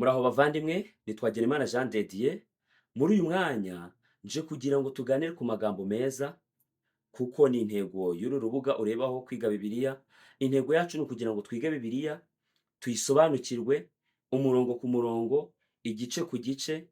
Muraho bavandimwe, ni Twagirimana Jean de Dieu. Muri uyu mwanya nje kugira ngo tuganire ku magambo meza, kuko ni intego y'uru rubuga urebaho kwiga Bibiliya. Intego yacu ni ukugira ngo twige Bibiliya, tuyisobanukirwe umurongo ku murongo, igice ku gice,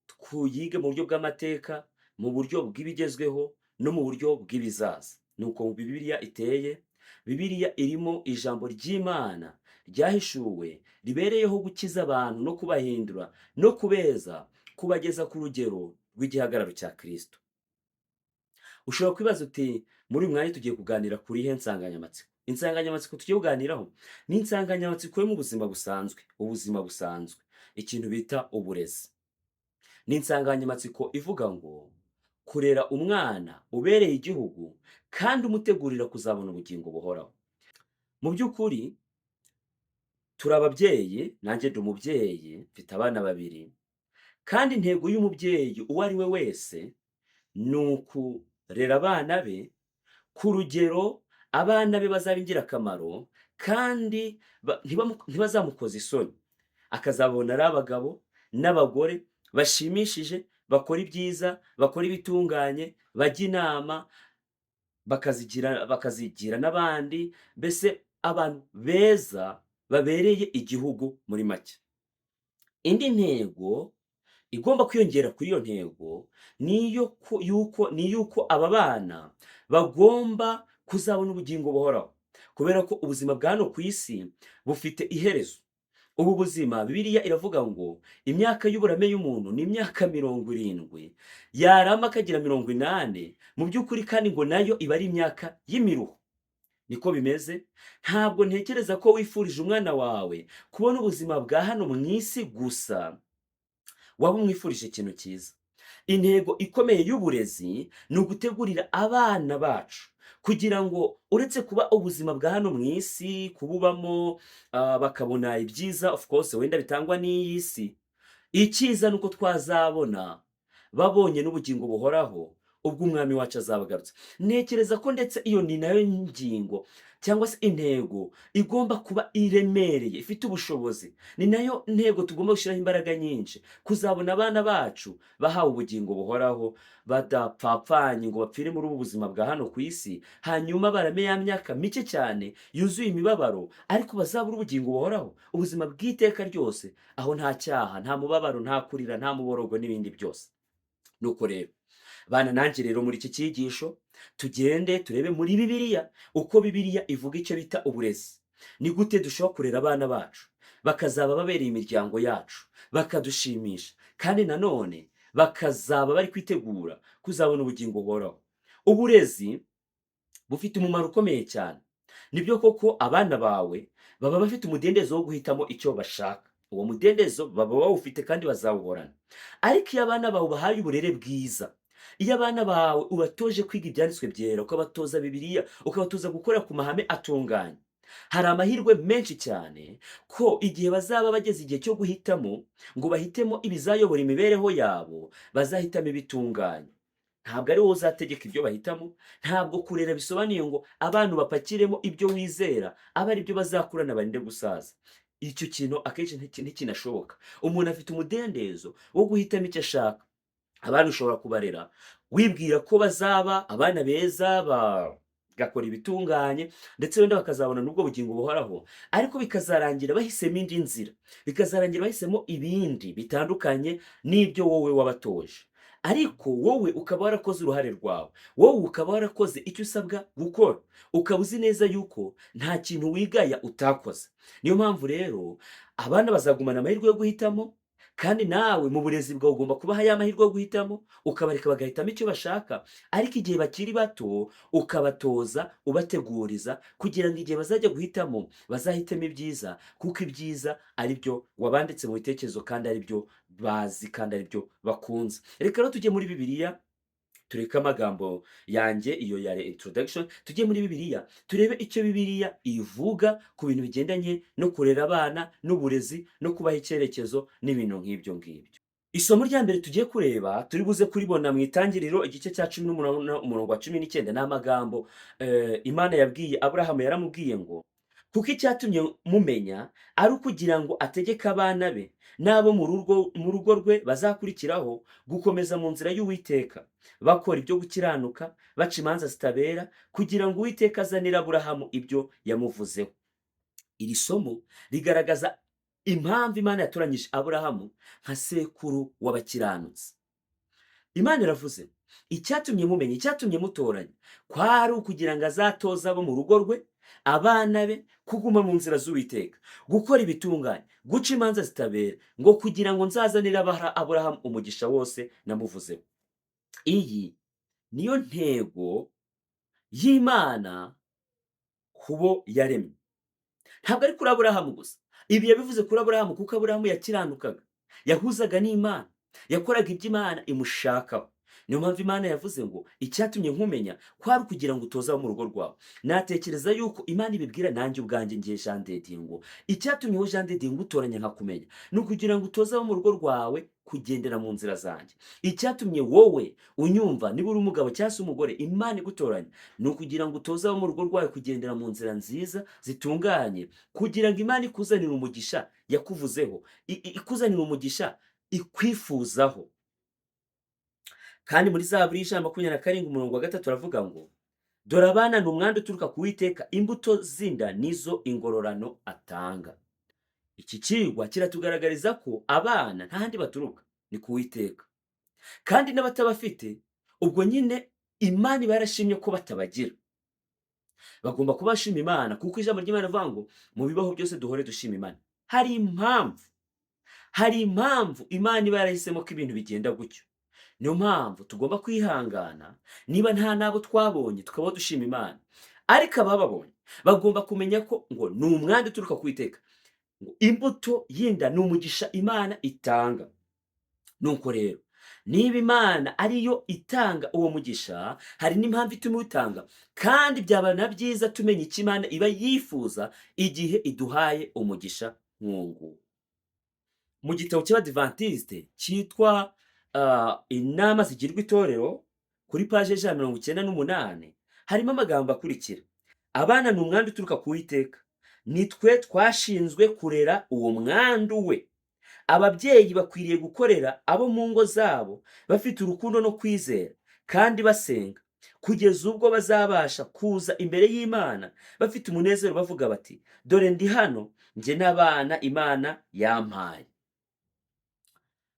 tuyige mu buryo bw'amateka, mu buryo bw'ibigezweho no mu buryo bw'ibizaza. Ni uko Bibiliya iteye. Bibiliya irimo ijambo ry'Imana ryahishuwe, ribereyeho gukiza abantu no kubahindura no kubeza, kubageza ku rugero rw'igihagararo cya Kristo. Ushobora kwibaza uti: "Muri uyu mwanya tugiye kuganira kuri ihe nsanganyamatsiko?" Insanganyamatsiko tugiye kuganiraho ni insanganyamatsiko yo mu buzima busanzwe, ubuzima busanzwe, ikintu bita uburezi. Ni insanganyamatsiko ivuga ngo kurera umwana ubereye igihugu kandi umutegurira kuzabona ubugingo buhoraho. Mu by'ukuri turi ababyeyi, nanjye ndi umubyeyi, mfite abana babiri, kandi intego y'umubyeyi uwo ari we wese ni ukurera abana be ku rugero abana be bazaba ingirakamaro kandi ntibazamukoze isoni, akazabona ari abagabo n'abagore bashimishije, bakora ibyiza, bakora ibitunganye, bajya inama, bakazigira n'abandi, mbese abantu beza babereye igihugu muri make. Indi ntego igomba kwiyongera kuri iyo ntego ni iy'uko aba bana bagomba kuzabona ubugingo buhoraho, kubera ko ubuzima bwa hano ku isi bufite iherezo. Ubu buzima, Bibiliya iravuga ngo imyaka y'uburame y'umuntu ni imyaka 70, yarama akagira 80 mu by'ukuri, kandi ngo nayo iba ari imyaka y'imiruho. Niko bimeze. Ntabwo ntekereza ko wifurije umwana wawe kubona ubuzima bwa hano mu isi gusa waba umwifurije ikintu cyiza. Intego ikomeye y'uburezi ni ugutegurira abana bacu kugira ngo uretse kuba ubuzima bwa hano mu isi kububamo, bakabona ibyiza, of course, wenda bitangwa n'iyi si, icyiza ni uko twazabona babonye n'ubugingo buhoraho ubwo Umwami wacu azaba agarutse. Ntekereza ko ndetse iyo ni nayo ngingo cyangwa se intego igomba kuba iremereye, ifite ubushobozi. Ni nayo ntego tugomba gushyiraho imbaraga nyinshi, kuzabona abana bacu bahawe ubugingo buhoraho, badapfapfanye ngo bapfire muri ubu buzima bwa hano ku isi, hanyuma barame ya myaka mike cyane yuzuye imibabaro, ariko bazabura ubugingo buhoraho, ubuzima bw'iteka ryose, aho nta cyaha, nta mubabaro, nta kurira, nta muborogo n'ibindi byose. Nuko rero bana nanjye rero muri iki cyigisho, tugende turebe muri Bibiliya uko Bibiliya ivuga icyo bita uburezi. Ni gute dushobora kurera abana bacu bakazaba babereye imiryango yacu, bakadushimisha, kandi nanone bakazaba bari kwitegura kuzabona ubugingo buhoraho? Uburezi bufite umumaro ukomeye cyane. Nibyo koko, abana bawe baba bafite umudendezo wo guhitamo icyo bashaka. Uwo mudendezo baba bawufite kandi bazawuhorana. Ariko iyo abana bawe ubahaye uburere bwiza, iyo abana bawe ubatoje kwiga Ibyanditswe Byera, ukabatoza Bibiliya, ukabatoza gukora ku mahame atunganye, hari amahirwe menshi cyane ko igihe bazaba bageze igihe cyo guhitamo ngo bahitemo ibizayobora imibereho yabo, bazahitamo ibitunganye. Ntabwo ari wowe uzategeka ibyo bahitamo. Ntabwo kurera bisobanuye ngo abantu bapakiremo ibyo wizera abe ari byo bazakurana barinde gusaza. Icyo kintu akenshi ntikinashoboka. Umuntu afite umudendezo wo guhitamo icyo ashaka. Abana ushobora kubarera wibwira ko bazaba abana beza, bagakora ibitunganye, ndetse wenda bakazabona n'ubwo bugingo buhoraho, ariko bikazarangira bahisemo indi nzira, bikazarangira bahisemo ibindi bitandukanye n'ibyo wowe wabatoje, ariko wowe ukaba warakoze uruhare rwawe, wowe ukaba warakoze icyo usabwa gukora, ukaba uzi neza yuko nta kintu wigaya utakoze. Niyo mpamvu rero abana bazagumana amahirwe yo guhitamo, kandi nawe mu burezi bwawe ugomba kubaha ya mahirwe yo guhitamo, ukabareka bagahitamo icyo bashaka, ariko igihe bakiri bato ukabatoza, ubateguriza kugira ngo igihe bazajya guhitamo bazahitemo ibyiza, kuko ibyiza ari byo wabanditse mu bitekerezo kandi ari byo bazi kandi ari byo bakunze. Reka rero tujye muri Bibiliya, tureke amagambo yanjye, iyo ya introduction, tujye muri Bibiliya turebe icyo Bibiliya ivuga ku bintu bigendanye no kurera abana n'uburezi no kubaha icyerekezo n'ibintu nk'ibyo ngibyo. Isomo rya mbere tugiye kureba turi buze kuribona mu Itangiriro, igice cya 18, umurongo wa 19. Ni amagambo Imana yabwiye Aburahamu. Yaramubwiye ngo: Kuko icyatumye mumenya ari ukugira ngo ategeke abana be n'abo mu rugo rwe bazakurikiraho gukomeza mu nzira y'Uwiteka, bakora ibyo gukiranuka, baca imanza zitabera, kugira ngo Uwiteka azanire Aburahamu ibyo yamuvuzeho. Iri somo rigaragaza impamvu Imana yatoranyije Aburahamu nka sekuru w'abakiranutsi. Imana iravuze, icyatumye mumenya, icyatumye mutoranya, kwari ukugira ngo azatoze abo mu rugo rwe, abana be, kuguma mu nzira z'Uwiteka, gukora ibitunganye, guca imanza zitabera, ngo kugira ngo nzazanire Aburahamu umugisha wose namuvuzeho. Iyi niyo ntego y'Imana ku bo yaremye. Ntabwo ari kuri Aburahamu gusa. Ibi yabivuze kuri Aburahamu kuko Aburahamu yakiranukaga, yahuzaga n'Imana, yakoraga ibyo Imana imushakaho. Niyo mpamvu Imana yavuze ngo icyatumye nkumenya kwari ukugira ngo utoze abo mu rugo rwawe. Natekereza yuko Imana ibibwira nanjye ubwanjye, ngiye Jean de Dieu, ngo icyatumye wowe Jean de Dieu ngutoranya nkakumenya ni ukugira ngo utoze abo mu rugo rwawe kugendera mu nzira zanjye. Icyatumye wowe unyumva, niba uri umugabo cyangwa se umugore, Imana igutoranya ni ukugira ngo utoze abo mu rugo rwawe kugendera mu nzira nziza zitunganye, kugira ngo Imana ikuzanire umugisha yakuvuzeho, ikuzanire umugisha ikwifuzaho. Kandi muri Zaburi y'127 umurongo wa 3 aravuga ngo: "Dore abana ni umwandu uturuka ku Witeka, imbuto z'inda nizo ingororano atanga." Iki kigwa kiratugaragariza ko abana nta handi baturuka, ni ku Witeka. Kandi n'abatabafite, ubwo nyine Imana iba yarashimye ko batabagira, bagomba kuba bashima Imana, kuko ijambo ry'Imana rivuga ngo mu bibaho byose duhore dushima Imana. Hari impamvu Imana iba yarahisemo ko ibintu bigenda gutyo. Niyo mpamvu tugomba kwihangana, niba nta n'abo twabonye tukaba dushima Imana. Ariko abababonye bagomba kumenya ko ngo ni umwandu uturuka ku Iteka, ngo imbuto y'inda ni umugisha Imana itanga. Nuko rero niba Imana ariyo itanga uwo mugisha, hari n'impamvu ituma iwutanga. Kandi byaba na byiza tumenya icyo Imana iba yifuza igihe iduhaye umugisha nk'uwo. Mu gitabo cy'Abadivantisite cyitwa Inama Zigirwa Itorero, kuri paje 198, harimo amagambo akurikira: "Abana ni umwandu uturuka ku Witeka, ni twe twashinzwe kurera uwo mwandu we. Ababyeyi bakwiriye gukorera abo mu ngo zabo bafite urukundo no kwizera kandi basenga, kugeza ubwo bazabasha kuza imbere y'Imana bafite umunezero, bavuga bati: 'Dore ndi hano, njye n'abana Imana yampaye.'"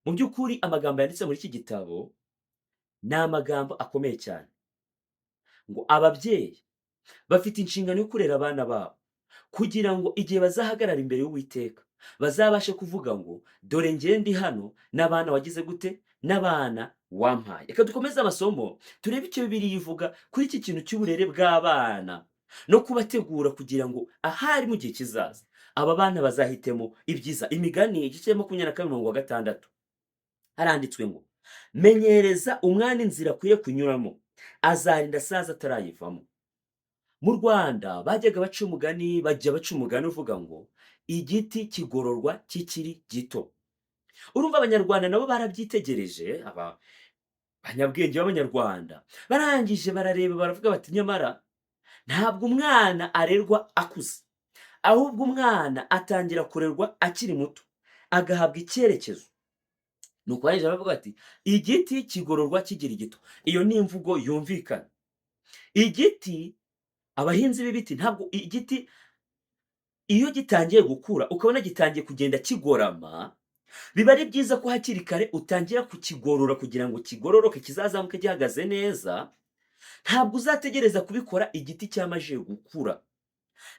Mu by'ukuri amagambo yanditse muri iki gitabo ni amagambo akomeye cyane, ngo ababyeyi bafite inshingano yo kurera abana babo kugira ngo igihe bazahagarara imbere y'Uwiteka bazabashe kuvuga ngo: "Dore njye ndi hano n'abana wagize gute, n'abana wampaye." Reka dukomeze amasomo, turebe icyo Bibiliya ivuga kuri iki kintu cy'uburere bw'abana no kubategura kugira ngo ahari mu gihe kizaza aba bana bazahitemo ibyiza. Imigani igice cya 22 umurongo wa 6 haranditswe ngo: "Menyereza umwana inzira akwiye kunyuramo, azarinda asaza atarayivamo." Mu Rwanda bajyaga baca umugani, bajya baca umugani uvuga ngo igiti kigororwa kikiri gito. Urumva Abanyarwanda nabo barabyitegereje, aba banyabwenge b'Abanyarwanda barangije barareba, baravuga bati: "Nyamara ntabwo umwana arerwa akuze, ahubwo umwana atangira kurerwa akiri muto, agahabwa icyerekezo." Ni uko barangije baravuga bati: "Igiti kigororwa kikiri gito." Iyo ni imvugo yumvikana. Igiti, abahinzi b'ibiti, ntabwo igiti iyo gitangiye gukura ukabona gitangiye kugenda kigorama, biba ari byiza ko hakiri kare utangira kukigorora kugira ngo kigororoke, kizazamuke gihagaze neza. Ntabwo uzategereza kubikora igiti cyamajije gukura.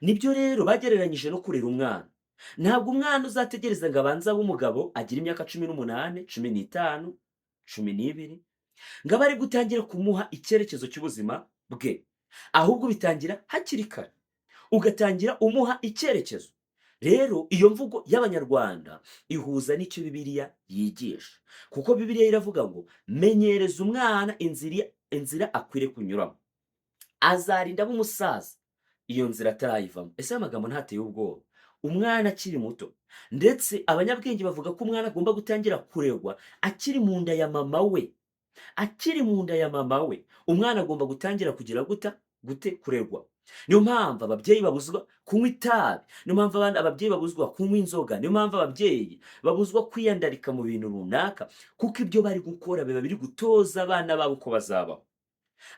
Nibyo rero bagereranyije no kurera umwana. Ntabwo umwana uzategereza ngo abanze abe umugabo, agire imyaka 18, 15, 12, ngo abe ari gutangira kumuha icyerekezo cy'ubuzima bwe. Ahubwo bitangira hakiri kare, ugatangira umuha icyerekezo. Rero iyo mvugo y'Abanyarwanda ihuza n'icyo Bibiliya yigisha, kuko Bibiliya iravuga ngo: "Menyereza umwana inzira akwiriye kunyuramo, azarinda aba umusaza iyo nzira atarayivamo." Ese aya magambo ntateye ubwoba? Umwana akiri muto. Ndetse abanyabwenge bavuga ko umwana agomba gutangira kuregwa akiri mu nda ya mama we. Akiri mu nda ya mama we, umwana agomba gutangira kugira gute? Kuregwa. Niyo mpamvu ababyeyi babuzwa kunywa itabi, niyo mpamvu ababyeyi babuzwa kunywa inzoga, niyo mpamvu ababyeyi babuzwa kwiyandarika mu bintu runaka, kuko ibyo bari gukora biba biri gutoza abana babo uko bazabaho.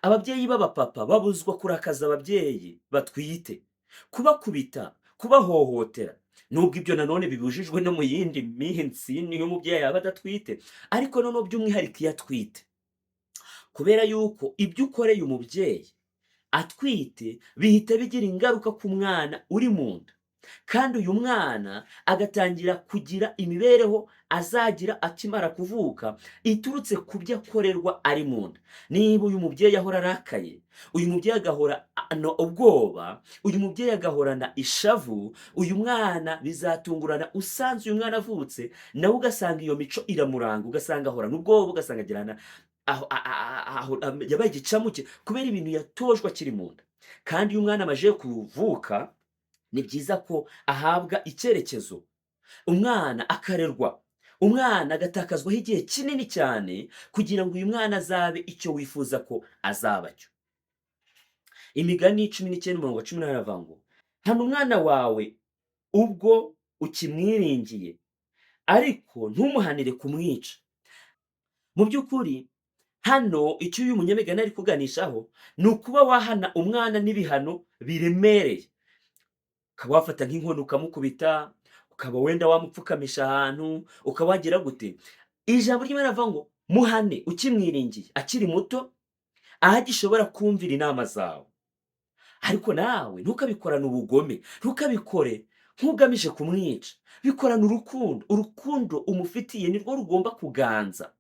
Ababyeyi b'abapapa babuzwa kurakaza ababyeyi batwite, kubakubita, kubahohotera, nubwo ibyo nanone bibujijwe no mu yindi minsi niyo umubyeyi yaba adatwite, ariko noneho by'umwihariko iyo atwite, kubera yuko ibyo ukoreye umubyeyi atwite bihita bigira ingaruka ku mwana uri mu nda, kandi uyu mwana agatangira kugira imibereho azagira akimara kuvuka iturutse ku byo akorerwa ari mu nda. Niba uyu mubyeyi ahora arakaye, uyu mubyeyi agahora ubwoba, uyu mubyeyi agahorana ishavu, uyu mwana bizatungurana usanze uyu mwana avutse nawe ugasanga iyo mico iramuranga, ugasanga ahorana ubwoba, ugasanga agirana aho yabaye igicamuke kubera ibintu yatojwe akiri mu nda. Kandi iyo umwana amaze kuvuka ni byiza ko ahabwa icyerekezo, umwana akarerwa, umwana agatakazwaho igihe kinini cyane kugira ngo uyu mwana azabe icyo wifuza ko azaba cyo. Imigani 19 umurongo wa 18 aravuga ngo hana umwana wawe ubwo ukimwiringiye, ariko ntumuhanire kumwica. Mu by'ukuri hano icyo uyu munyamigani ari kuganishaho ni ukuba wahana umwana n'ibihano biremereye, ukaba wafata nk'inkoni ukamukubita, ukaba wenda wamupfukamisha ahantu, ukaba wagira gute. Ijambo ry'Imana rivuga ngo muhane ukimwiringiye akiri muto, aho agishobora kumvira inama zawe, ariko nawe ntukabikorane ubugome, ntukabikore nk'ugamije kumwica, bikorane urukundo. Urukundo umufitiye nirwo rugomba kuganza.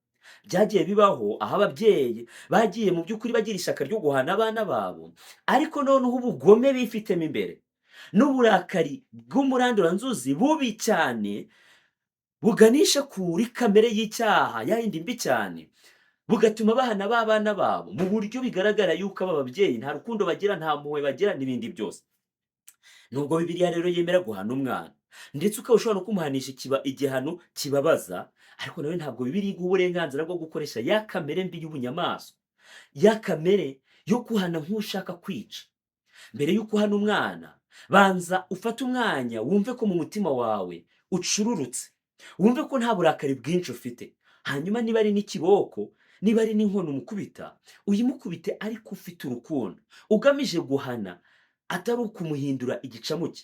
Byagiye bibaho aho ababyeyi bagiye mu by'ukuri bagira ishyaka ryo guhana abana babo, ariko noneho ubugome bifitemo imbere n'uburakari bw'umuranduranzuzi bubi cyane buganisha kuri kamere y'icyaha ya yindi mbi cyane, bugatuma bahana ba bana babo mu buryo bigaragara yuko aba babyeyi nta rukundo bagira, nta mpuhwe bagira n'ibindi byose. Nubwo Bibiliya rero yemera guhana umwana, ndetse ukaba ushobora no kumuhanisha igihano kibabaza, ariko nawe ntabwo Bibiliya iguha uburenganzira bwo gukoresha ya kamere mbi y'ubunyamaswa, ya kamere yo guhana nk'ushaka kwica. Mbere y'uko uhana umwana, banza ufate umwanya wumve ko mu mutima wawe ucururutse, wumve ko nta burakari bwinshi ufite. Hanyuma niba ari n'ikiboko, niba ari n'inkono umukubita, uyimukubite ariko ufite urukundo, ugamije guhana, atari ukumuhindura igicamuke.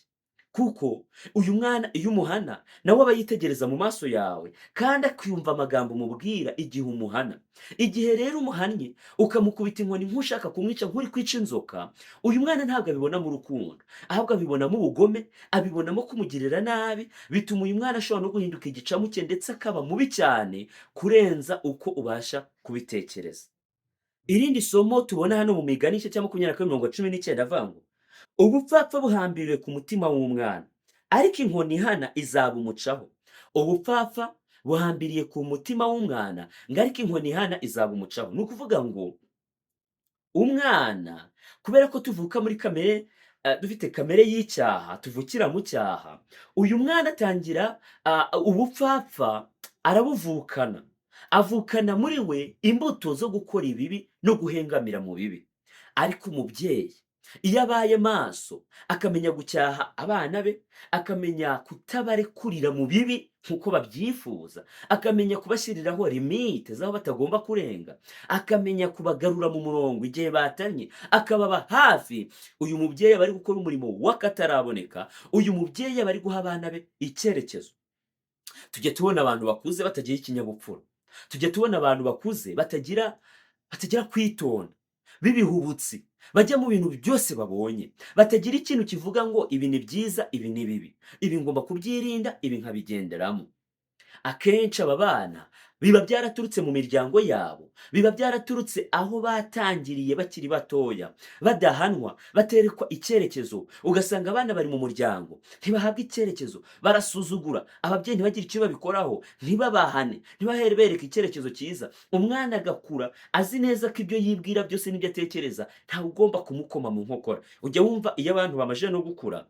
Kuko uyu mwana iyo umuhana nawe aba yitegereza mu maso yawe, kandi akumva amagambo umubwira igihe umuhana. Igihe rero umuhannye ukamukubita inkoni nk'ushaka kumwica, nk'uri kwica inzoka, uyu mwana ntabwo abibonamo urukundo, ahubwo abibonamo ubugome, abibonamo kumugirira nabi. Bituma uyu mwana ashobora no guhinduka igicamuke, ndetse akaba mubi cyane kurenza uko ubasha kubitekereza. Irindi somo tubona hano mu Migani igice cya 22 mirongo 19 avuga ngo ubupfapfa buhambiriwe ku mutima w'umwana, ariko inkoni ihana izabumucaho. Ubupfapfa buhambiriye ku mutima w'umwana, ngo ariko inkoni ihana izabumucaho. Ni ukuvuga ngo umwana, kubera ko tuvuka muri kamere, dufite kamere y'icyaha, tuvukira mu cyaha, uyu mwana atangira ubupfapfa arabuvukana, avukana muri we imbuto zo gukora ibibi no guhengamira mu bibi. Ariko umubyeyi iyo abaye maso, akamenya gucyaha abana be, akamenya kutabarekurira mu bibi nk'uko babyifuza, akamenya kubashyiriraho limite z'aho batagomba kurenga, akamenya kubagarura mu murongo igihe batanye, akababa hafi, uyu mubyeyi aba ari gukora umurimo w'akataraboneka. Uyu mubyeyi aba ari guha abana be icyerekezo. Tujya tubona abantu bakuze batagira ikinyabupfura, tujya tubona abantu bakuze batagira kwitonda, b'ibihubutsi, bajya mu bintu byose babonye, batagira ikintu kivuga ngo ibi ni byiza, ibi ni bibi, ibi ngomba kubyirinda, ibi nkabigenderamo. Akenshi aba bana biba byaraturutse mu miryango yabo, biba byaraturutse aho batangiriye bakiri batoya, badahanwa, baterekwa icyerekezo. Ugasanga abana bari mu muryango ntibahabwa icyerekezo, barasuzugura ababyeyi, ntibagire icyo babikoraho, ntibabahane, ntibahere bereka icyerekezo cyiza. Umwana agakura azi neza ko ibyo yibwira byose n'ibyo atekereza ntawe ugomba kumukoma mu nkokora. Ujya wumva iyo abantu bamaze no gukura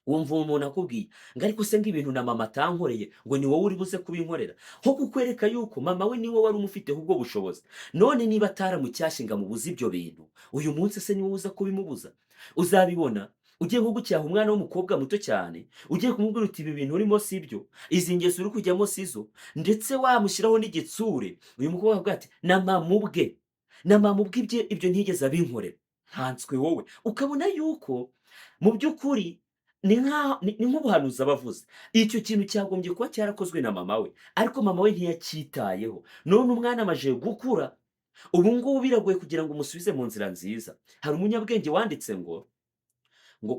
Wumva umuntu akubwiye ngo: "Ariko se ngo ibintu na mama atankoreye, ngo ni wowe uri buze kubinkorera?" Nko kukwereka yuko mama we niwe wari umufiteho ubwo bushobozi. None niba ataramucyashye ngo amubuze ibyo bintu, uyu munsi se niwe uza kubimubuza? Uzabibona ugiye nko gucyaha umwana w'umukobwa muto cyane, ugiye kumubwira uti: "Ibi bintu urimo si byo, izi ngeso uri kujyamo si zo," ndetse wamushyiraho n'igitsure, uyu mukobwa akavuga ati: "Na mama ubwe, na mama ubwe ibyo ntiyigeze abinkorera, nkanswe wowe." Ukabona yuko mu by'ukuri ni nk'ubuhanuzi aba avuze. Icyo kintu cyagombye kuba cyarakozwe na mama we, ariko mama we ntiyacyitayeho. None umwana amaze gukura, ubu ngubu biragoye kugira ngo umusubize mu nzira nziza. Hari umunyabwenge wanditse ngo: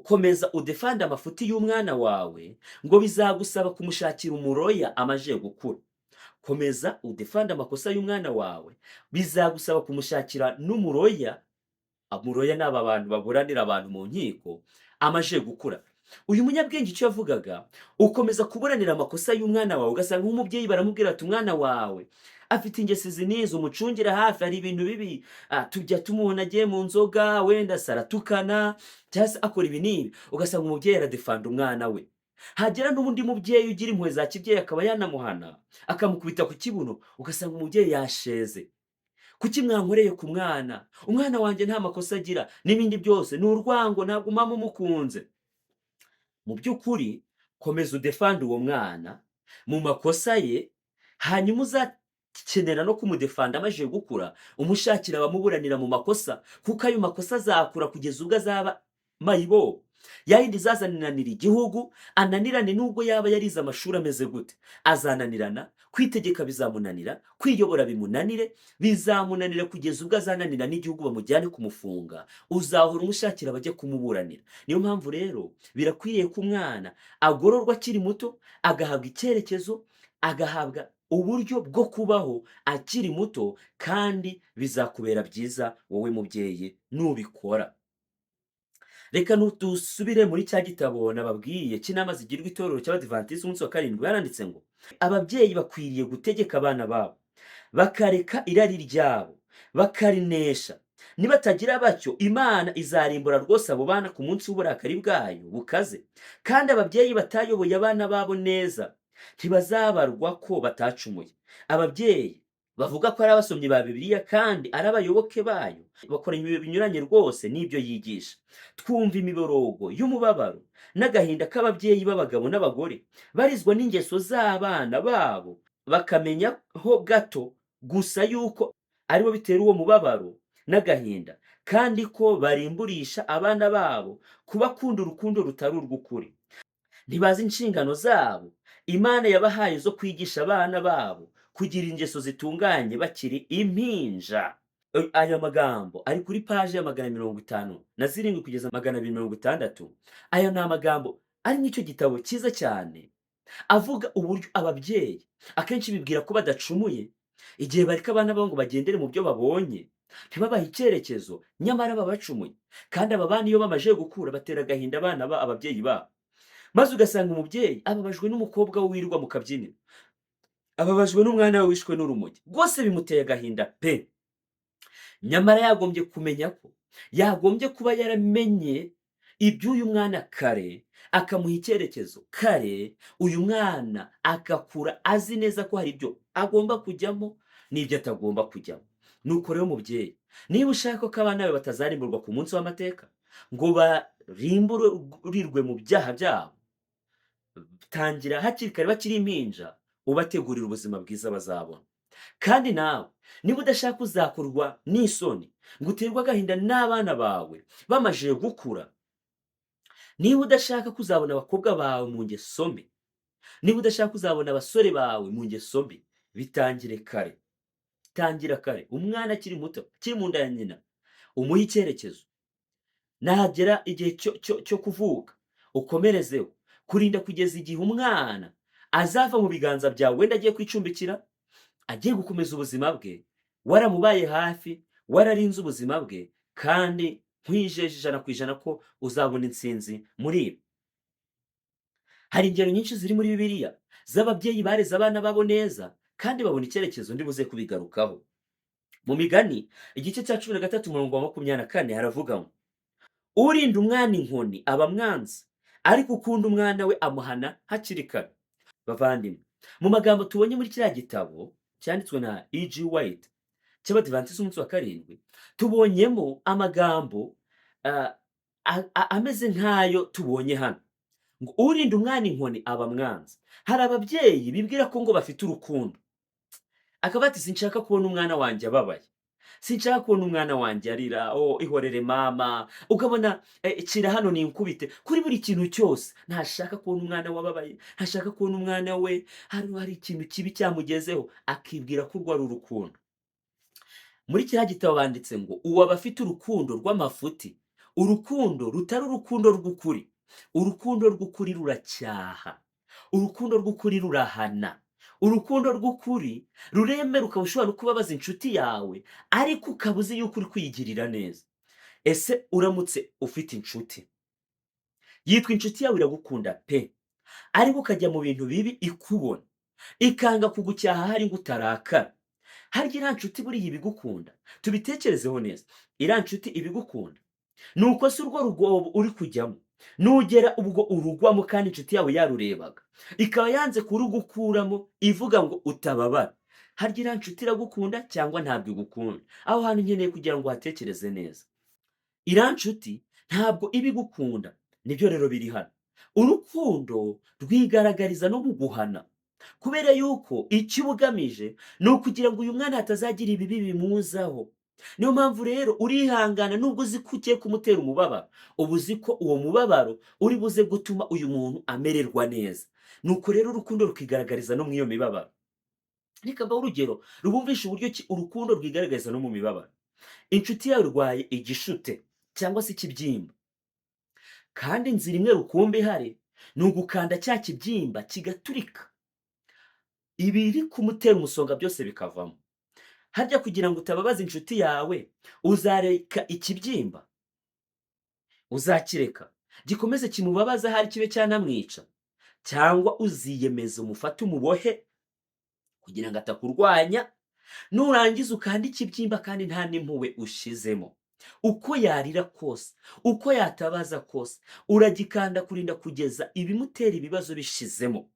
"Komeza udefande amafuti y'umwana wawe," ngo "bizagusaba kumushakira umulawyer amaze gukura." Komeza udefande amakosa y'umwana wawe, bizagusaba kumushakira n'umulawyer. Umulawyer ni aba bantu baburanira abantu mu nkiko amaze gukura. Uyu munyabwenge icyo yavugaga, ukomeza kuburanira amakosa y'umwana wawe, ugasanga nk'umubyeyi baramubwira ati: "Umwana wawe afite ingeso izi n'izi, umucungire hafi, hari ibintu bibi tujya tumubona agiye mu nzoga, wenda se aratukana cyangwa se akora ibi n'ibi." Ugasanga umubyeyi aradefanda umwana we, hagera n'undi mubyeyi ugira impuhwe za kibyeyi akaba yanamuhana, akamukubita ku kibuno, ugasanga umubyeyi yasheze: "Kuki mwankoreye ku mwana? Umwana wanjye nta makosa agira," n'ibindi byose ni urwango, ntabwo mama umukunze. Mu by'ukuri, komeza udefande uwo mwana mu makosa ye, hanyuma uzakenera no kumudefanda amaze gukura, umushakira abamuburanira mu makosa, kuko ayo makosa azakura kugeza ubwo azaba mayibobo yayindi izazananira igihugu, ananirane nubwo yaba yarize amashuri ameze gute. Azananirana kwitegeka, bizamunanira kwiyobora, bimunanire, bizamunanira kugeza ubwo azananira n'igihugu, bamujyane kumufunga. Uzahora umushakira abajya kumuburanira. Niyo mpamvu rero birakwiriye ko umwana agororwa akiri muto, agahabwa icyerekezo, agahabwa uburyo bwo kubaho akiri muto, kandi bizakubera byiza wowe mubyeyi nubikora. Reka dusubire muri cya gitabo nababwiye cy'inama zigirwa itorero cy'Abadivantisiti umunsi wa karindwi. Baranditse ngo ababyeyi bakwiriye gutegeka abana babo, bakareka irari ryabo bakarinesha. Nibatagira batyo, Imana izarimbura rwose abo bana ku munsi w'uburakari bwayo bukaze. Kandi ababyeyi batayoboye abana babo neza ntibazabarwa ko batacumuye. Ababyeyi bavuga ko ari abasomyi ba Bibiliya kandi ari abayoboke bayo bakora ibintu binyuranye rwose n'ibyo yigisha. Twumva imiborogo y'umubabaro n'agahinda k'ababyeyi b'abagabo n'abagore barizwa n'ingeso z'abana babo, bakamenya ho gato gusa yuko aribo bitera uwo mubabaro n'agahinda, kandi ko barimburisha abana babo kubakunda urukundo rutari urw'ukuri. Ntibazi inshingano zabo Imana yabahaye zo kwigisha abana babo kugira ingeso zitunganye bakiri impinja. Aya magambo ari kuri paji ya 157 kugeza 260. Aya ni amagambo ari muri icyo gitabo cyiza cyane, avuga uburyo ababyeyi akenshi bibwira ko badacumuye igihe bareka abana babo ngo bagendere mu byo babonye, ntibabahe icyerekezo, nyamara baba bacumuye. Kandi aba bana iyo bamaze gukura batera agahinda abana ba ababyeyi babo, maze ugasanga umubyeyi ababajwe n'umukobwa we wirirwa mu kabyiniro, ababajwe n'umwana we wishwe n'urumogi, rwose bimuteye agahinda pe. Nyamara yagombye kumenya ko yagombye kuba yaramenye iby'uyu mwana kare, akamuha icyerekezo kare, uyu mwana agakura azi neza ko hari ibyo agomba kujyamo n'ibyo atagomba kujyamo. Nuko rero mubyeyi, niba ushaka ko abana bawe batazarimburwa ku munsi w'amateka, ngo barimburirwe mu byaha byabo, tangira hakiri kare bakiri impinja, ubategurira ubuzima bwiza bazabona. Kandi nawe niba udashaka uzakorwa n'isoni ngo uterwe agahinda n'abana bawe bamajije gukura, niba udashaka kuzabona abakobwa bawe mu ngeso mbi, niba udashaka kuzabona abasore bawe mu ngeso mbi, bitangire kare. Tangira kare, umwana akiri muto, akiri mu nda ya nyina, umuhe icyerekezo. Nagera igihe cyo kuvuka, ukomerezeho kurinda kugeza igihe umwana azava mu biganza byawe, wenda agiye kwicumbikira, agiye gukomeza ubuzima bwe, waramubaye hafi, wararinze ubuzima bwe. Kandi nkwijeje 100% ko uzabona intsinzi muri ibi. Hari ingero nyinshi ziri muri Bibiliya z'ababyeyi bareze abana babo neza kandi babona icyerekezo. Ndibuze kubigarukaho. Mu Migani igice cya 13 umurongo wa 24 haravuga ngo: "Urinda umwana inkoni aba amwanze, Ariko ukunda umwana we amuhana hakiri kare. Bavandimwe, mu magambo tubonye muri kiriya gitabo cyanditswe na E.G. White cy'Abadivantisiti umunsi wa karindwi, tubonyemo amagambo ameze nk'ayo tubonye hano, ngo urinda umwana inkoni aba amwanze. Hari ababyeyi bibwira ko ngo bafite urukundo, akaba ati: "Sinshaka kubona umwana wanjye ababaye, sinshaka kubona umwana wanjye arira, oh, ihorere mama." Ukabona cira hano ninkubite kuri buri kintu cyose. Ntashaka kubona umwana we ababaye, ntashaka kubona umwana we hari ikintu kibi cyamugezeho, akibwira ko urwo ari urukundo. Muri kiriya gitabo banditse ngo uwo aba afite urukundo rw'amafuti, urukundo rutari urukundo rw'ukuri. Urukundo rw'ukuri ruracyaha, urukundo rw'ukuri rurahana, urukundo rw'ukuri ruremera ukaba ushobora no kubabaza inshuti yawe, ariko ukaba uzi yuko uri kwiyigirira neza. Ese uramutse ufite inshuti yitwa inshuti yawe, iragukunda pe, ariko ukajya mu bintu bibi ikubona, ikanga kugucyaha hari ngo utarakara, harya iriya nshuti buriya ibigukunda? Tubitekerezeho neza. Iriya nshuti ibigukunda? Ni uko si urwo rugobo uri kujyamo, nugera ubwo urugwamo kandi inshuti yawe yarurebaga, ikaba yanze kurugukuramo ivuga ngo utababara, harya iriya nshuti iragukunda cyangwa ntabwo igukunda? Aho hantu nkeneye kugira ngo uhatekereze neza. Iriya nshuti ntabwo iba igukunda. Nibyo rero biri hano. Urukundo rwigaragariza no mu guhana, kubera yuko icyo uba ugamije ni ukugira ngo uyu mwana hatazagira ibibi bimuzaho. Niyo mpamvu rero urihangana, nubwo uzi ko ugiye kumutera umubabaro, uba uzi ko uwo mubabaro uri buze gutuma uyu muntu amererwa neza. Nuko rero urukundo rukigaragariza no mu iyo mibabaro. Reka mbahe urugero rubumvisha uburyo ki urukundo rwigaragariza no mu mibabaro. Inshuti yawe irwaye igishute cyangwa se ikibyimba, kandi inzira imwe rukumbi ihari ni ugukanda cya kibyimba kigaturika, ibiri kumutera umusonga byose bikavamo. Harya kugira ngo utababaza inshuti yawe, uzareka ikibyimba? Uzakireka gikomeze kimubabaza, ahari kibe cyanamwica? Cyangwa uziyemeza umufate umubohe kugira ngo atakurwanya, nurangiza ukanda ikibyimba kandi nta n'impuhwe ushizemo? Uko yarira kose, uko yatabaza kose, uragikanda kurinda kugeza ibimutera ibibazo bishizemo.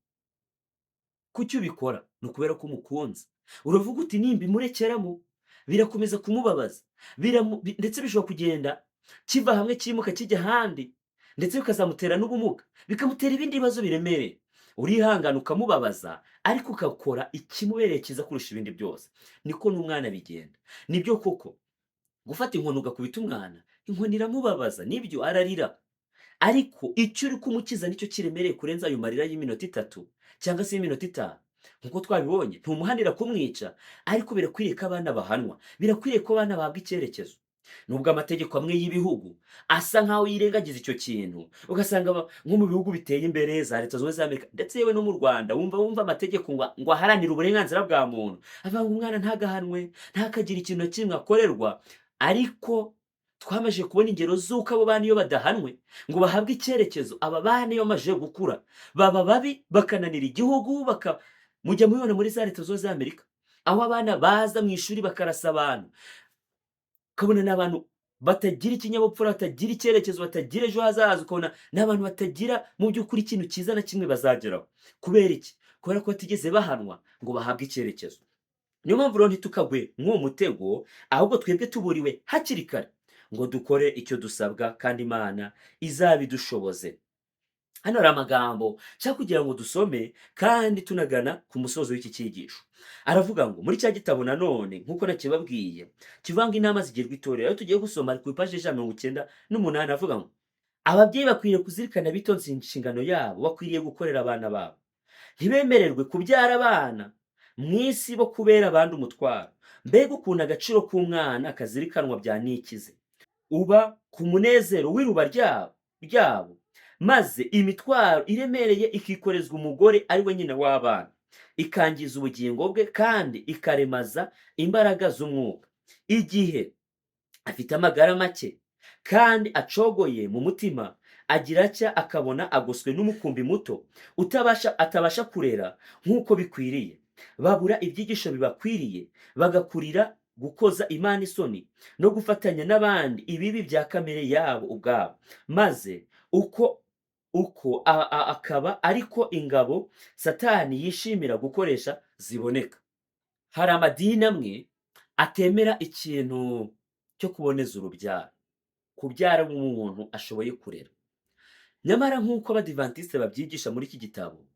Kuki ubikora? Ni ukubera ko umukunze. Uravuga uti: "Nimba imurekeramo birakomeza kumubabaza, ndetse bishobora kugenda kiva hamwe kimuka kijya ahandi, ndetse bikazamutera n'ubumuga, bikamutera ibindi bibazo biremereye." Urihangana ukamubabaza, ariko ugakora ikimubereye cyiza kurusha ibindi byose. Niko n'umwana bigenda. Nibyo koko, gufata inkoni ugakubita umwana, inkoni iramubabaza, nibyo, ararira, ariko icyo uri kumukiza nicyo kiremereye kurenza ayo marira y'iminota 3 cyangwa se y'iminota 5. Nk'uko twabibonye, ntumuhanira kumwica, ariko birakwiriye ko abana bahanwa, birakwiriye ko abana bahabwa icyerekezo. Nubwo amategeko amwe y'ibihugu asa nkaho yirengagiza icyo kintu, ugasanga nko mu bihugu biteye imbere, za Leta Zunze Ubumwe za Amerika, ndetse yewe no mu Rwanda, wumva amategeko ngo aharanire uburenganzira bwa muntu, avuga ngo umwana ntagahanwe, ntakagire ikintu na kimwe akorerwa. Ariko twamaze kubona ingero z'uko abo bana iyo badahanwe ngo bahabwe icyerekezo, aba bana iyo bamaze gukura baba babi, bakananira igihugu. Mujya mubibona muri za Leta Zunze Ubumwe za Amerika, aho abana baza mu ishuri bakarasa abantu, ukabona ni abantu batagira ikinyabupfura, batagira icyerekezo, batagira ejo hazaza, ukabona ni abantu batagira mu by'ukuri ikintu cyiza na kimwe bazageraho. Kubera iki? Kubera ko batigeze bahanwa ngo bahabwe icyerekezo. Niyo mpamvu rero ntitukagwe mw'uwo mutego, ahubwo twebwe tuburiwe hakiri kare ngo dukore icyo dusabwa, kandi Imana izabidushoboze. Hano hari amagambo nshaka kugira ngo dusome kandi tunagana ku musozo w'iki cyigisho. Aravuga ngo muri cya gitabo nanone, nk'uko nakibabwiye, kivuga ngo inama zigirwa itorero, ayo tugiye gusoma ku ipaji 198, avuga ngo ababyeyi bakwiriye kuzirikana bitonze inshingano yabo bakwiriye gukorera abana babo. Ntibemererwe kubyara abana mu isi bo kubera abandi umutwaro. Mbega ukuntu agaciro k'umwana kazirikanwa bya nikize, uba ku munezero w'iruba ryabo, maze imitwaro iremereye ikikorezwa umugore ari we nyina w'abana, ikangiza ubugingo bwe kandi ikaremaza imbaraga z'umwuka. Igihe afite amagara make kandi acogoye mu mutima, agira atya akabona agoswe n'umukumbi muto atabasha kurera nk'uko bikwiriye. Babura ibyigisho bibakwiriye, bagakurira gukoza Imana isoni no gufatanya n'abandi ibibi bya kamere yabo ubwabo, maze uko Uko akaba ariko ingabo Satani yishimira gukoresha ziboneka. Hari amadini amwe atemera ikintu cyo kuboneza urubyaro, kubyara umuntu ashoboye kurera. Nyamara nk'uko Abadivantisite babyigisha muri iki gitabo,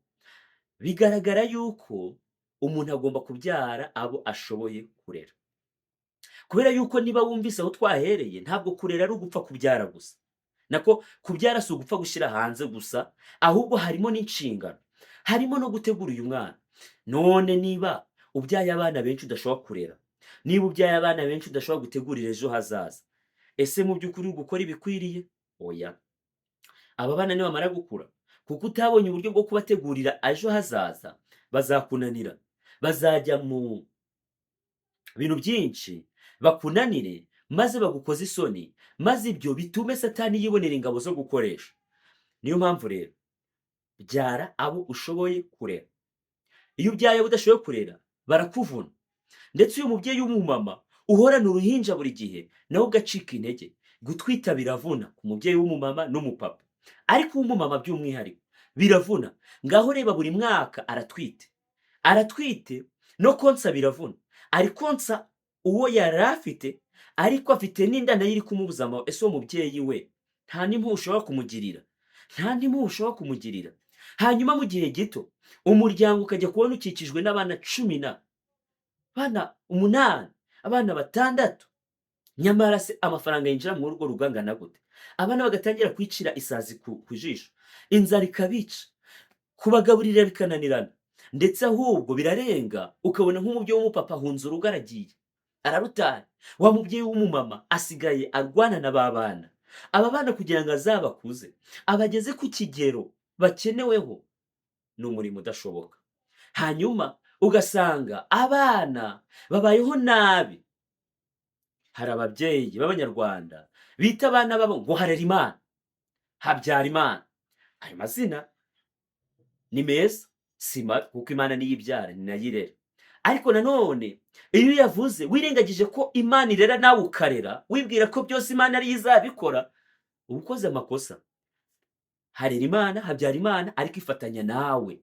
bigaragara yuko umuntu agomba kubyara abo ashoboye kurera, kubera yuko niba wumvise aho twahereye, ntabwo kurera ari ugupfa kubyara gusa. Nako kubyara si ugupfa gushyira hanze gusa, ahubwo harimo n'inshingano, harimo no gutegura uyu mwana. None niba ubyaye abana benshi udashobora kurera, niba ubyaye abana benshi udashobora gutegurira ejo hazaza, ese mu by'ukuri uri gukora ibikwiriye? Oya. Aba bana nibamara gukura, kuko utabonye uburyo bwo kubategurira ejo hazaza, bazakunanira, bazajya mu bintu byinshi bakunanire, maze bagukoze isoni, maze ibyo bitume Satani yibonera ingabo zo gukoresha. Niyo mpamvu rero, byara abo ushoboye kurera. Iyo ubyaye abo udashoboye kurera, barakuvuna. Ndetse uyu mubyeyi w'umumama uhorana uruhinja buri gihe, nawe ugacika intege. Gutwita biravuna ku mubyeyi w'umumama n'umupapa, ariko uw'umumama by'umwihariko biravuna. Ngaho reba, buri mwaka aratwite, aratwite, no konsa biravuna. Ari konsa uwo yari afite, ariko afite n'inda nayo iri kumubuza amahoro. Ese uwo mubyeyi we nta n'impuhwe ushobora kumugirira? Nta n'impuhwe ushobora kumugirira? Hanyuma mu gihe gito umuryango ukajya kubona ukikijwe n'abana 10 na abana 8, abana 6. Nyamara se amafaranga yinjira muri urwo rugo angana gute? Abana bagatangira kwicira isazi ku jisho, inzara ikabica, kubagaburira bikananirana. Ndetse ahubwo birarenga, ukabona nk'umubyeyi w'umupapa ahunze urugo, aragiye, ararutaye. Wa mubyeyi w'umumama asigaye arwana na ba bana. Aba bana kugira ngo azabakuze abageze ku kigero bakeneweho ni umurimo udashoboka. Hanyuma ugasanga abana babayeho nabi. Hari ababyeyi b'Abanyarwanda bita abana babo ngo Harerimana, Habyarimana. Ayo mazina ni meza, si mabi, kuko Imana niyo ibyara, ni nayo irera. Ariko nanone iyo uyavuze wirengagije ko Imana irera nawe ukarera, wibwira ko byose Imana ariyo izabikora, uba ukoze amakosa. Harerimana, Habyarimana, ariko ifatanya nawe.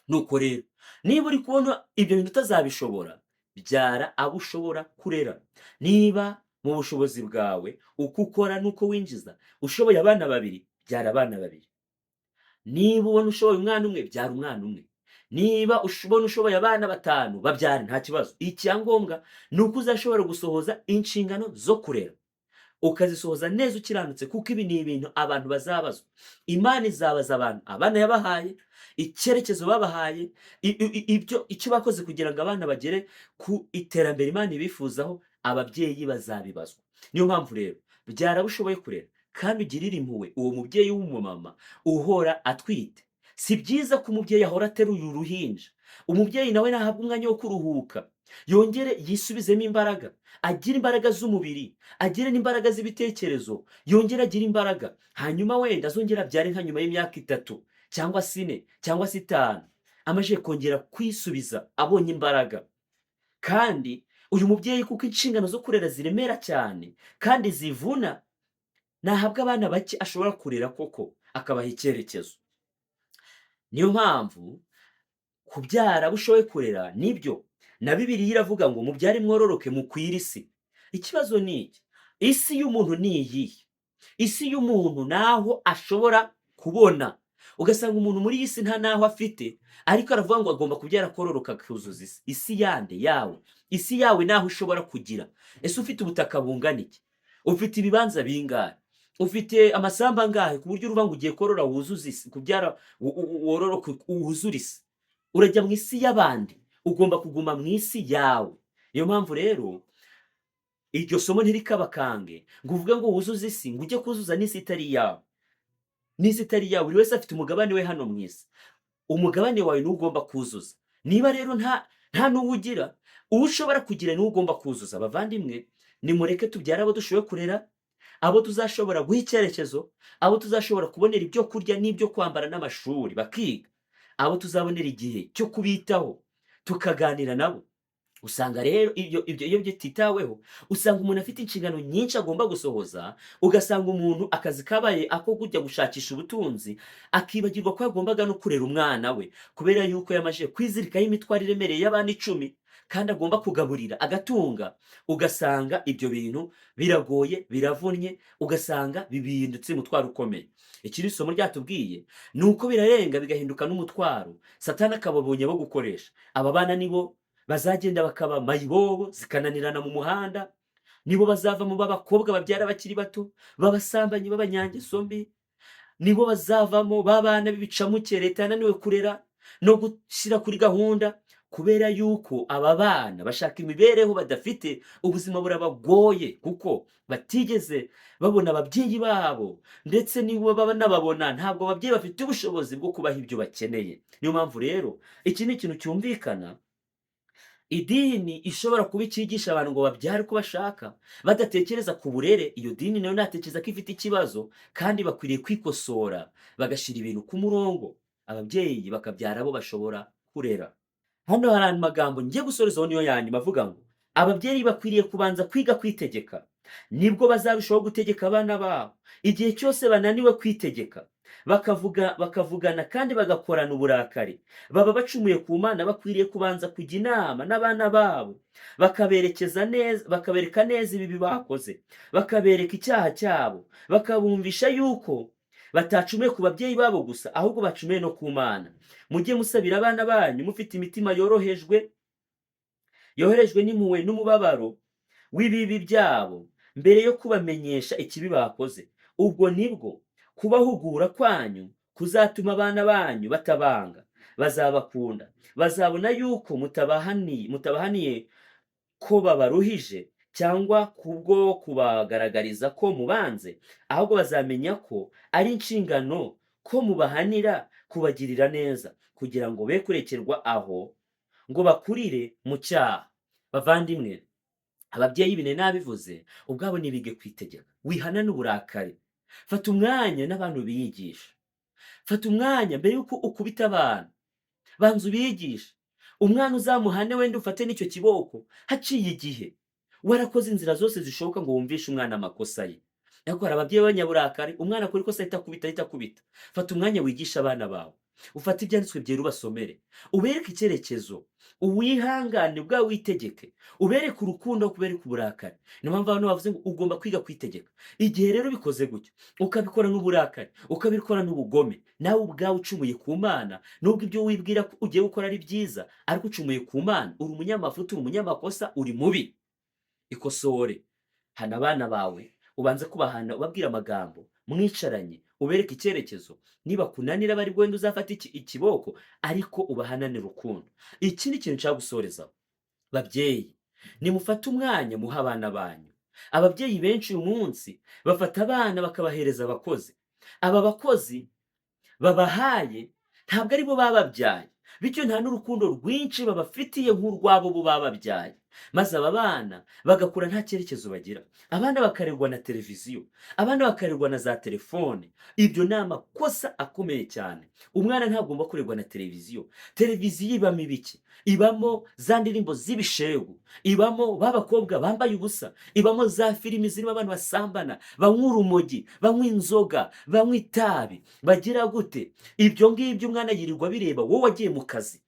Nuko rero niba uri kubona ibyo bintu utazabishobora, byara abo ushobora kurera. Niba mu bushobozi bwawe, uko ukora n'uko winjiza, ushoboye abana babiri, byara abana babiri. Niba ubona ushoboye umwana umwe, byara umwana umwe. Niba ubona ushoboye abana batanu, babyare, nta kibazo. Icyangombwa ni uko uzashobora gusohoza inshingano zo kurera, ukazisohoza neza ukiranutse, kuko ibi ni ibintu abantu bazabazwa. Imana izabaza abantu abana yabahaye, icyerekezo babahaye, ibyo icyo bakoze kugira ngo abana bagere ku iterambere Imana ibifuzaho. Ababyeyi bazabibazwa. Niyo mpamvu rero, byara abo ushoboye kurera, kandi ugirire impuhwe uwo mubyeyi w'umumama uhora atwite. Si byiza ko umubyeyi ahora ateruye uruhinja. Umubyeyi nawe nahabwa umwanya wo kuruhuka, yongere yisubizemo imbaraga, agire imbaraga z'umubiri, agire n'imbaraga z'ibitekerezo, yongere agire imbaraga. Hanyuma wenda azongere abyare nka nyuma y'imyaka 3 cyangwa se 4 cyangwa se 5, amaze kongera kwisubiza, abonye imbaraga. Kandi uyu mubyeyi, kuko inshingano zo kurera ziremera cyane kandi zivuna, nahabwa abana bake ashobora kurera koko, akabaha icyerekezo. Niyo mpamvu kubyara abo ushoboye kurera nibyo. Na Bibiliya iravuga ngo mubyare, mwororoke, mukwire isi. Ikibazo ni iki: isi y'umuntu ni iyihe? Isi y'umuntu ni aho ashobora kubona. Ugasanga umuntu muri iyi si nta n'aho afite, ariko aravuga ngo agomba kubyara, kororoka, akuzuza isi. Isi yande? Yawe? Isi yawe ni aho ushobora kugira. Ese ufite ubutaka bungana iki? Ufite ibibanza bingahe? Ufite amasambu angahe, ku buryo uruvuga ngo ugiye korora wuzuze isi, kubyara wororoke wuzure isi? Urajya mu isi y'abandi? Ugomba kuguma mu isi yawe. Niyo mpamvu rero iryo somo ntirikabakange ngo uvuge ngo wuzuze isi, ngo ujye kuzuza n'isi itari iyawe, n'isi itari iyawe. Buri wese afite umugabane we hano mu isi. Umugabane wawe niwo ugomba kuzuza. Niba rero nta n'uwo ugira, uwo ushobora kugira niwo ugomba kuzuza. Abavandimwe, nimureke tubyare abo dushoboye kurera, abo tuzashobora guha icyerekezo, abo tuzashobora kubonera ibyo kurya n'ibyo kwambara n'amashuri bakiga, abo tuzabonera igihe cyo kubitaho, tukaganira nabo. Usanga rero ibyo iyo bititaweho, usanga umuntu afite inshingano nyinshi agomba gusohoza, ugasanga umuntu akazi kabaye ako kujya gushakisha ubutunzi, akibagirwa ko yagombaga no kurera umwana we, kubera yuko yamajije kwizirikaho imitwaro iremereye y'abana 10 kandi agomba kugaburira agatunga, ugasanga ibyo bintu biragoye, biravunnye, ugasanga bibihindutse umutwaro ukomeye. Ikindi somo ryatubwiye ni uko birarenga bigahinduka n'umutwaro, Satani akababonye abo gukoresha. Aba bana nibo bazagenda bakaba mayibobo, zikananirana mu muhanda, nibo bazavamo b'abakobwa babyara bakiri bato, b'abasambanyi, b'abanyangeso mbi, nibo bazavamo b'abana b'ibicamuke leta yananiwe kurera no gushyira kuri gahunda, kubera yuko aba bana bashaka imibereho badafite, ubuzima burabagoye kuko batigeze babona ababyeyi babo, ndetse niba banababona ntabwo ababyeyi bafite ubushobozi bwo kubaha ibyo bakeneye. Niyo mpamvu rero iki ni ikintu cyumvikana, idini ishobora kuba icyigisha abantu ngo babyare uko bashaka badatekereza ku burere, iyo dini nayo natekereza ko ifite ikibazo, kandi bakwiriye kwikosora bagashyira ibintu ku murongo, ababyeyi bakabyara abo bashobora kurera. Hano hari amagambo ngiye gusorezaho niyo yanyuma avuga ngo ababyeyi bakwiriye kubanza kwiga kwitegeka, nibwo bazarushaho gutegeka abana babo. Igihe cyose bananiwe kwitegeka, bakavugana kandi bagakorana uburakari, baba bacumuye ku Mana. Bakwiriye kubanza kujya inama n'abana babo, bakaberekeza neza, bakabereka neza ibibi bakoze, bakabereka icyaha cyabo, bakabumvisha yuko batacumuye ku babyeyi babo gusa, ahubwo bacumuye no ku Mana. Mujye musabira abana banyu mufite imitima yorohejwe n'impuhwe n'umubabaro w'ibibi byabo, mbere yo kubamenyesha ikibi bakoze. Ubwo nibwo kubahugura kwanyu kuzatuma abana banyu batabanga, bazabakunda, bazabona yuko mutabahaniye ko babaruhije cyangwa kubwo kubagaragariza ko mubanze, ahubwo bazamenya ko ari inshingano ko mubahanira kubagirira neza, kugira ngo be kurekerwa aho ngo bakurire mu cyaha. Bavandimwe, ababyeyi bine nabivuze ubwabo nibige kwitegeka, wihana n'uburakari. Fata umwanya n'abantu biyigisha, fata umwanya mbere yuko ukubita abantu, banza ubigishe. Umwana uzamuhane wenda ufate n'icyo kiboko haciye igihe, warakoze inzira zose zishoboka ngo wumvishe umwana amakosa ye. Ariko hari ababyeyi b'abanyaburakari, umwana akora ikosa ahita akubita, ahita akubita. Fata umwanya wigisha abana bawe, ufate ibyanditswe byera ubasomere, ubereke icyerekezo, uwihangane ubwawe witegeke, ubereke urukundo, kubereka uburakari. Niyo mpamvu abantu bavuze ngo ugomba kwiga kwitegeka. Igihe rero ubikoze gutyo, ukabikora n'uburakari, ukabikora n'ubugome, nawe ubwawe ucumuye ku Mana. Nubwo ibyo wibwira ko ugiye gukora ari byiza, ariko ucumuye ku Mana, uri umunyamafuti, uri umunyamakosa, uri mubi. Ikosore, hana abana bawe, ubanze kubahana, ubabwira amagambo mwicaranye, ubereke icyerekezo. Niba kunanira bari wenda uzafata ikiboko, ariko ubahanane urukundo. Ikindi kintu nshaka gusorezaho, babyeyi, nimufate umwanya muha abana banyu. Ababyeyi benshi uyu munsi bafata abana bakabahereza abakozi. Aba bakozi babahaye ntabwo ari bo bababyaye, bityo nta n'urukundo rwinshi babafitiye nk'urwabo bo bababyaye. Maze aba bana bagakura nta cyerekezo bagira, abana bakarerwa na televiziyo, abana bakarerwa na za telefone. Ibyo ni amakosa akomeye cyane. Umwana ntagomba kurerwa na televiziyo. Televiziyo ibamo ibiki? Ibamo za ndirimbo z'ibishegu, ibamo ba bakobwa bambaye ubusa, ibamo za filimi zirimo abantu basambana, banywa urumogi, banywa inzoga, banywa itabi, bagira gute. Ibyo ngibyo umwana yirirwa bireba, wowe wagiye mu kazi,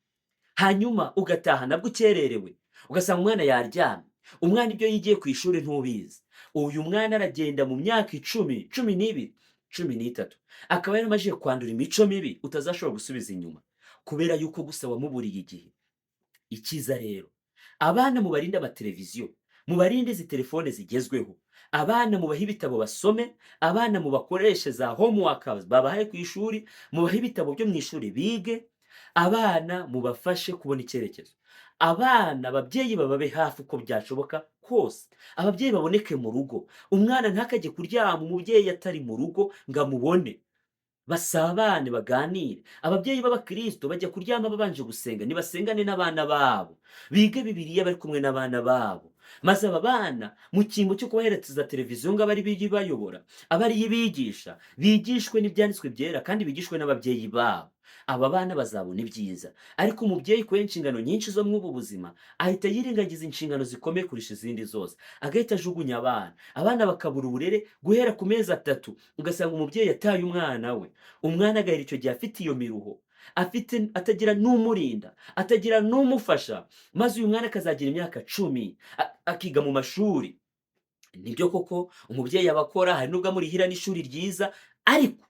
hanyuma ugataha nabwo ukererewe, ugasanga umwana yaryamye. Umwana ibyo yigiye ku ishuri ntubizi. Uyu mwana aragenda mu myaka 10, 12, 13, akaba yaramajije kwandura imico mibi utazashobora gusubiza inyuma, kubera yuko gusa wamuburiye igihe. Icyiza rero, abana mubarinde amateleviziyo, mubarinde izi telefone zigezweho, abana mubahe ibitabo basome, abana mubakoreshe za homework babahaye ku ishuri, mubahe ibitabo byo mu ishuri bige, abana mubafashe kubona icyerekezo. Abana ababyeyi bababe hafi uko byashoboka kose, ababyeyi baboneke mu rugo, umwana ntakajye kuryama umubyeyi atari mu rugo ngo amubone, basabane baganire. Ababyeyi b'abakristo bajya kuryama babanje gusenga, nibasengane n'abana babo, bige Bibiliya bari kumwe n'abana babo. Maze aba bana mu cyimbo cyo kubahereza televiziyo ngo abe ari yo ibayobora, abe ari yo ibigisha, bigishwe n'ibyanditswe byera kandi bigishwe n'ababyeyi babo. Aba bana bazabona ibyiza. Ariko umubyeyi kubera inshingano nyinshi zo muri ubu buzima, ahita yirengagiza inshingano zikomeye kurusha izindi zose, agahita ajugunya abana, abana bakabura uburere guhera ku mezi 3, ugasanga umubyeyi yataye umwana we, umwana agahera icyo gihe afite iyo miruho, afite atagira n'umurinda, atagira n'umufasha, maze uyu mwana akazagira imyaka 10, akiga mu mashuri. Nibyo koko umubyeyi aba akora, hari n'ubwo amurihira n'ishuri ryiza, ariko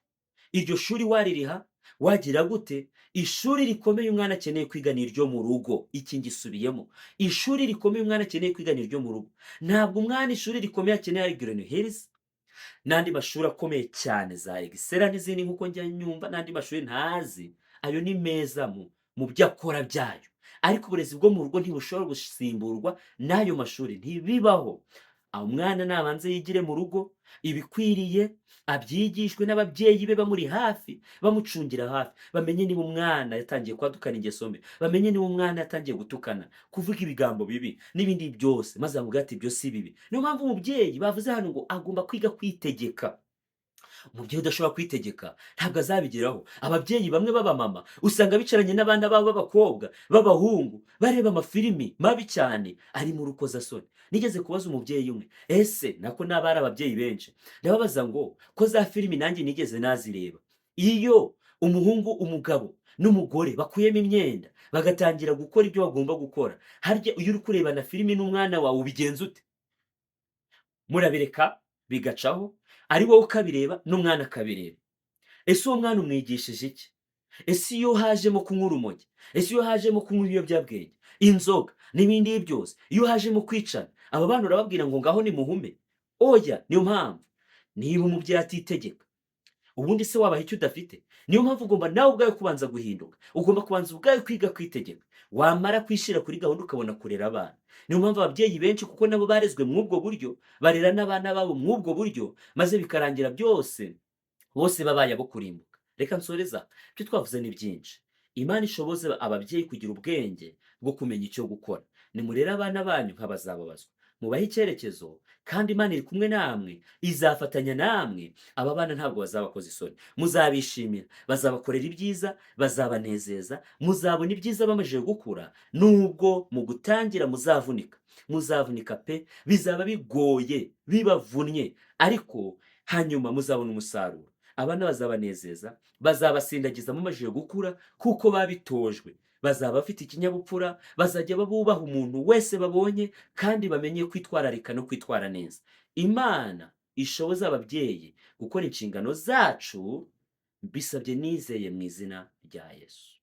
iryo shuri waririha wagira gute? Ishuri rikomeye umwana akeneye kwiga ni iryo mu rugo. Iki ngisubiyemo, ishuri rikomeye umwana akeneye kwiga ni iryo mu rugo. Ntabwo umwana ishuri rikomeye akeneye ari Green Hills n'andi mashuri akomeye cyane za Excella n'izindi nk'uko njya nyumva, n'andi mashuri ntazi, ayo ni meza mu byo akora byayo, ariko uburezi bwo mu rugo ntibushobora gusimburwa n'ayo mashuri, ntibibaho. Aho umwana nabanze yigire mu rugo ibikwiriye, abyigishwe n'ababyeyi be bamuri hafi, bamucungira hafi, bamenye niba umwana yatangiye kwadukana ingeso mbi, bamenye niba umwana yatangiye gutukana, kuvuga ibigambo bibi n'ibindi byose, maze bamubwire ati ibyo si bibi. Niyo mpamvu umubyeyi bavuze hano ngo agomba kwiga kwitegeka. Umubyeyi udashobora kwitegeka ntabwo azabigeraho. Ababyeyi bamwe b'abamama usanga bicaranye n'abana babo b'abakobwa, b'abahungu, bareba amafilimi mabi cyane arimo urukozasoni. Nigeze kubaza umubyeyi umwe, ese nako n'aba ari ababyeyi benshi, ndababaza ngo ko za filimi nanjye nigeze nazireba, iyo umuhungu, umugabo n'umugore bakuyemo imyenda bagatangira gukora ibyo bagomba gukora, harya iyo uri kurebana filimi n'umwana wawe ubigenza ute? Murabireka bigacaho, ari wowe ukabireba n'umwana akabireba. Ese uwo mwana umwigishije iki? Ese iyo hajemo kunywa urumogi, ese iyo hajemo kunywa ibiyobyabwenge, inzoga n'ibindi byose, iyo hajemo kwicana, aba bana urababwira ngo ngaho nimuhume? Oya. Niyo mpamvu niba umubyeyi atitegeka, ubundi se wabaha icyo udafite? Niyo mpamvu ugomba nawe ubwawe kubanza guhinduka, ugomba kubanza ubwawe kwiga kwitegeka, wamara kwishyira kuri gahunda ukabona kurera abana. Niyo mpamvu ababyeyi benshi, kuko nabo barezwe mw'ubwo buryo, barera n'abana babo mw'ubwo buryo, maze bikarangira byose bose babaye abo kurimbuka. Reka nsoreza, ibyo twavuze ni byinshi. Imana ishoboze ababyeyi kugira ubwenge bwo kumenya icyo gukora. Nimurere abana banyu nk'abazababazwa, mubahe icyerekezo, kandi Imana iri kumwe namwe, izafatanya namwe. Aba bana ntabwo bazabakoza isoni, muzabishimira, bazabakorera ibyiza, bazabanezeza, muzabona ibyiza bamajije gukura. Nubwo mu gutangira muzavunika, muzavunika pe, bizaba bigoye, bibavunnye, ariko hanyuma muzabona umusaruro. Abana bazabanezeza, bazabasindagiza mumajije gukura, kuko babitojwe. Bazaba bafite ikinyabupfura, bazajya bubaha umuntu wese babonye, kandi bamenye kwitwararika no kwitwara neza. Imana ishoboza ababyeyi gukora inshingano zacu, mbisabye nizeye mu izina rya Yesu.